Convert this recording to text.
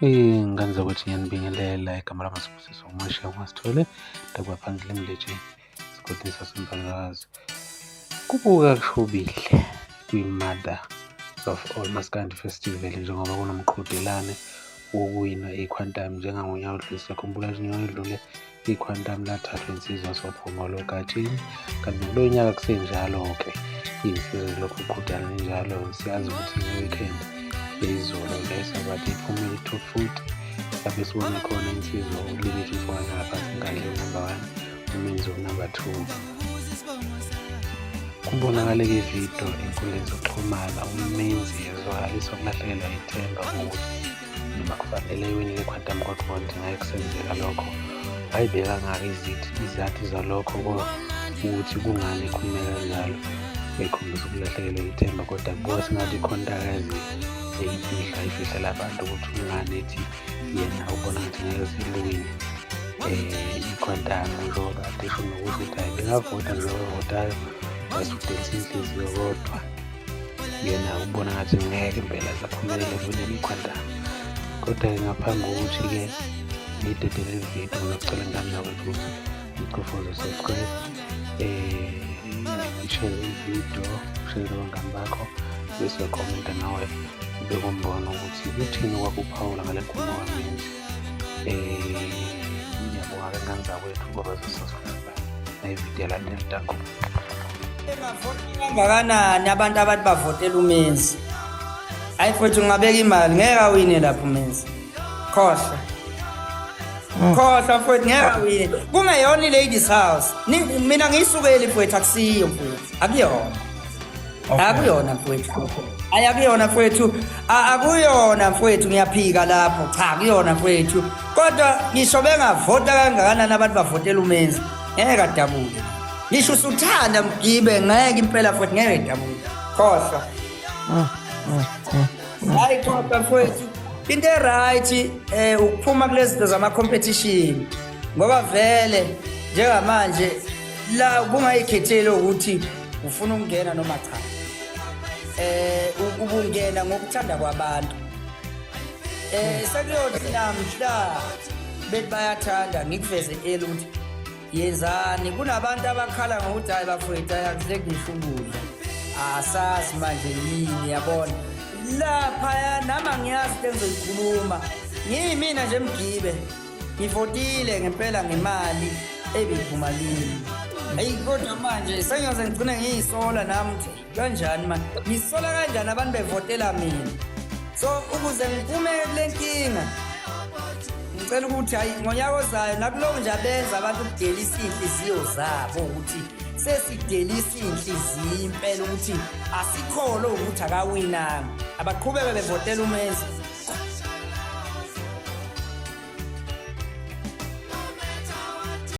Iy'ngane zakwethu ngiyanibingelela, igama lami uSibusiso Ngweshe Masithole, ndakuba phansi lemletshe esigodini saseMpangakazi. Kubuka kushubile kwi-Mother of All Maskandi Festival njengoba kunomqhudelane wokuwina i-Quantum njengangonyaka odlule. Siyakhumbula nje unyaka odlule i-Quantum lathathwa insizwa sophongolo Gatsheni, kanti nakulo nyaka kusenjalo-ke iy'nsizwa zilokhu kuqhudelana njalo. Siyazi ukuthi nge-weekend yayizolo le sabathi iphumile i-top 40 lapho esibona khona insizwa uLimit mfowethu ngaphansi enkandla number 1 uMenzi number 2. Kubonakale kwividiyo enkundleni zokuxhumana uMenzi ezwakalisa ukulahlekelwa ithemba ngokuthi noma kufanele iwinile i-Quantum kodwa ngeke kusenzeka lokho. Wayibekanga-ke izizathu zalokho ukuthi kungani ekhulume kanjalo, ekhombisa ukulahlekelwa ithemba kodwa kubuka sengathi ikhona into akayaziyo eyimfihlo ayifihlela abantu ukuthi kungani ethi yena ubona ngathi ngeke ziliwine i-Quantum njengoba kade esho nokusho ukuthi hhayi bengavota nje abavotayo basudelisa inhliziyo kodwa yena ubona ngathi ngeke impela zaphumelela ekuwineni i-Quantum. Kodwa-ke ngaphambi kokuthi-ke ngiyidedele le video ngizocela ngane zakwethu ukuthi nichofoze subscribe, share ividiyo, share nabangani bakho bese uyakhomenta nawe ubeke umbono ukuthi uthini okwakho ukuphawula ngale nkulumo kaMenzi. Ngiyabonga-ke ngane zakwethu ngoba zo-subscribe nayividiyo elandela. Danko. Kangakanani abantu abathi bavotela uMenzi? Hayi mfowethu, ngingabeka imali ngeke awine lapho uMenzi. Khohlwa. Khohlwa mfowethu, ngeke awine. Kungeyona i-ladies house. Mina ngiyisukeli mfowethu, akusiyo mfowethu. Akuyona. Akuyona mfowethu. Hayi akuyona mfowethu. Akuyona mfowethu, ngiyaphika lapho. Cha akuyona mfowethu. Kodwa ngisho bengavota kangakanani abantu bavotela uMenzi. Ngeke adabuke. Ngisho usuthanda mgibe ngeke impela futhi ngeke dabuke. Khohlwa. Hayi khohlwa mfowethu. Into e-right ukuphuma kulezi zinto zama competition ngoba vele njengamanje la ubungayikhetheli ukuthi ufuna ukungena noma cha. Ubungena ngokuthanda kwabantu. Sekuyothi namhla bethi bayathanda ngikuveze eli ukuthi yenzani kunabantu abakhala ngokuthi hayi bafowethu ayakuseki ngisho ukudla asazi manje yini yabona laphaya nami angiyazi into engizoyikhuluma ngiyimina nje mgibe ngivotile ngempela ngemali ebiphuma kimi. Eyi kodwa manje sengiyoze ngigcine ngiyisola nami ukuthi kanjani manje ngisola kanjani abantu bevotela mina. So ukuze ngiphume kule nkinga ngicela ukuthi hayi ngonyaka ozayo nakuloko nje abenza abantu ukudelisa iy'nhliziyo zabo ukuthi sesidelisa iy'nhliziyo impela ukuthi asikholo ukuthi akawinanga, abaqhubeke bevotela uMenzi.